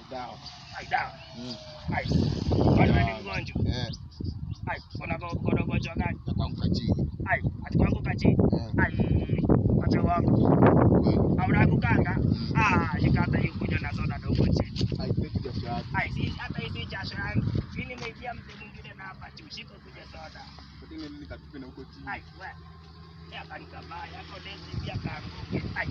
Dawa. Ai, dawa. Ai. Kwani wewe ni mgonjwa? Eh, Ai, kuna ugonjwa gani? ya kuanguka chini. Ai, ati kuanguka chini. Eh, Ai, acha wangu. kweli. Au unaangukanga? Ah, shika hata hii kunywa na soda na huko chini. Ai, sitaki jasho yako. Ai, si hata hii jasho yangu. Si nimeitia mzee mwingine na hapa juu. Shika kunywa soda. Lakini nini nikatupe na huko chini. Ai, we. Ya kanikabaya, yako desi pia kaanguke. Ai.